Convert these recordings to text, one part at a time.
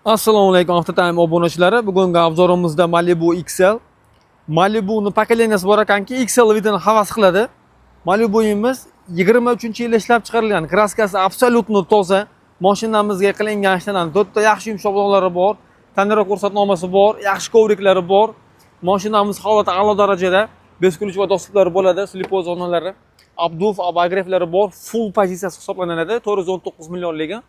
Assalomu alaykum, Avtotime obunachilari. Bugungi обзор imizda Malibu XL. Malibu'ni поколения si bor ekanki, XL вид ini havas qiladi. Malibu'miz 23-yilda ishlab chiqarilgan. Краска si абсолютно toza. Mashinamizga qilingan ishlardan to'rtta yaxshi yumshoq bog'lari bor. Tonirovka ruxsatnomasi bor, yaxshi коврик lari bor. Mashinamiz holati a'lo darajada. Бесключевой доступ lari bo'ladi, слепой zonalari, обдув, обогрев lari bor. Full pozitsiyasi hisoblanadi. 419 millionligi.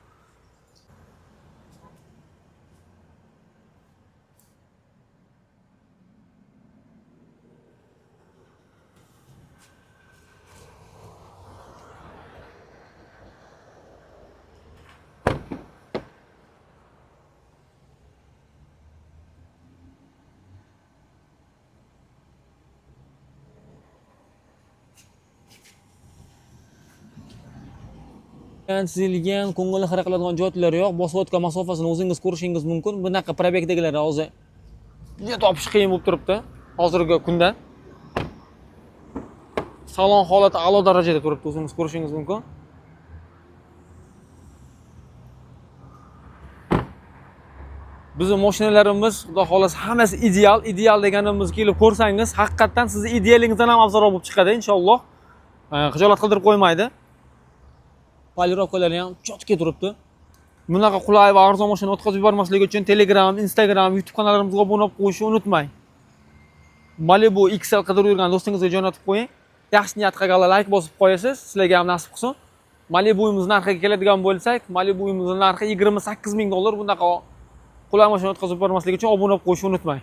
Chizilgan, ko'ngilni xira qiladigan joylari yo'q. Bosib o'tgan masofasini o'zingiz ko'rishingiz mumkin. Bunaqa пробег dagilar hozir juda topish qiyin bo'lib turibdi hozirgi kunda. Salon holati a'lo darajada turibdi, o'zingiz ko'rishingiz mumkin. Bizni mashinalarimiz, xudo xohlasa, hammasi ideal. Ideal deganimiz, kelib ko'rsangiz, haqiqatdan sizni idealingizdan ham afzalroq bo'lib chiqadi inshaalloh. Xijolat qildirib qo'ymaydi. Полировка lari ham чётко turibdi. Bunaqa qulay va arzon mashina o'tkazib yubormaslik uchun Telegram, Instagram, YouTube kanallarimizga obuna bo'lib qo'yishni unutmang. Malibu XL qidirib yurgan do'stingizga jo'natib qo'ying. Yaxshi niyat qilganlar like bosib qo'yasiz, sizlarga ham nasib qilsin. Malibu'miz narxiga keladigan bo'lsak, Malibu'miz narxi 28 ming dollar. Bunaqa qulay mashina o'tkazib yubormaslik uchun obuna bo'lib qo'yishni unutmang.